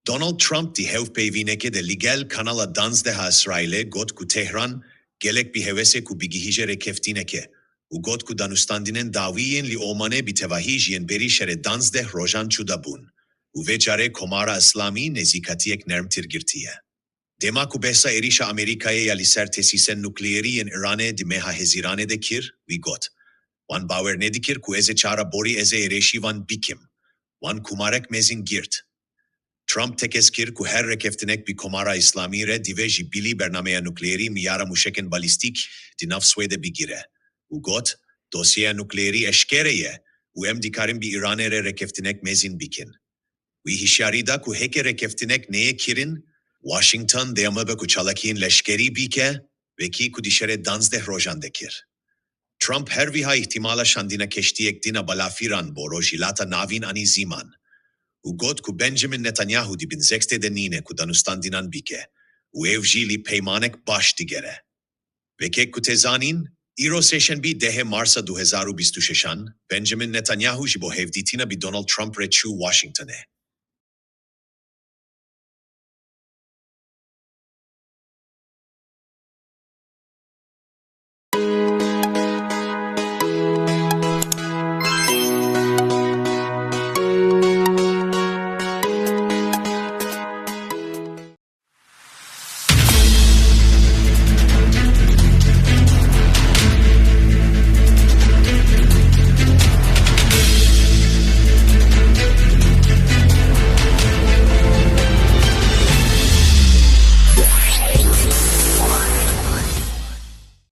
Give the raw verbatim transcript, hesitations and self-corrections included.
Donald Trump di hevpeyvînekê de li gel Kanala duwazdeh a Îsraîlê got ku Tehran gelek bi hewes e ku bigihîje rêkeftinekê û got ku danûstandinên dawî yên li Omanê bi tevahî ji yên berî şerê duwazdeh rojan cuda bûn û vê carê Komara Îslamî nêzîkatiyek nermtir girtiye. Dema ku behsa êrîşa Amerîkayê ya li ser tesîsên nukleerî yên Îranê di meha Hezîranê de kir, wî got, Wan bawer nedikir ku ez ê çara borî ez ê êrîşî wan bikim. Wan kumarek mezin girt. Trump tekez kir ku her rêkeftinek bi Komara Îslamî re divê ji bilî bernameya nukleerî miyara mûşekên balîstîk di nav Swêdê bigire û got, Dosyeya nukleerî eşkere ye û em dikarin bi Îranê re rêkeftinek mezin bikin. Wî hişyarî da ku heke rêkeftinek neyê kirin, Washington dê ame be ku çalakiyên leşkerî bike, wekî ku di şerê duwazdeh rojan de kir. Trump her wiha îhtimala şandina keştiyek dina balafîran bo Rojhilata Navîn anî ziman û got ku Benjamin Netanyahu di bin zextê de nîne ku danûstandinan bike û ev jî li peymanek baş digere. Wekek ku tê zanîn, îro sêşenbî dehê Marsa du hezar û bîst û şeşan, Benjamin Netanyahu ji bo hevdîtina bi Donald Trump re çû Washingtonê.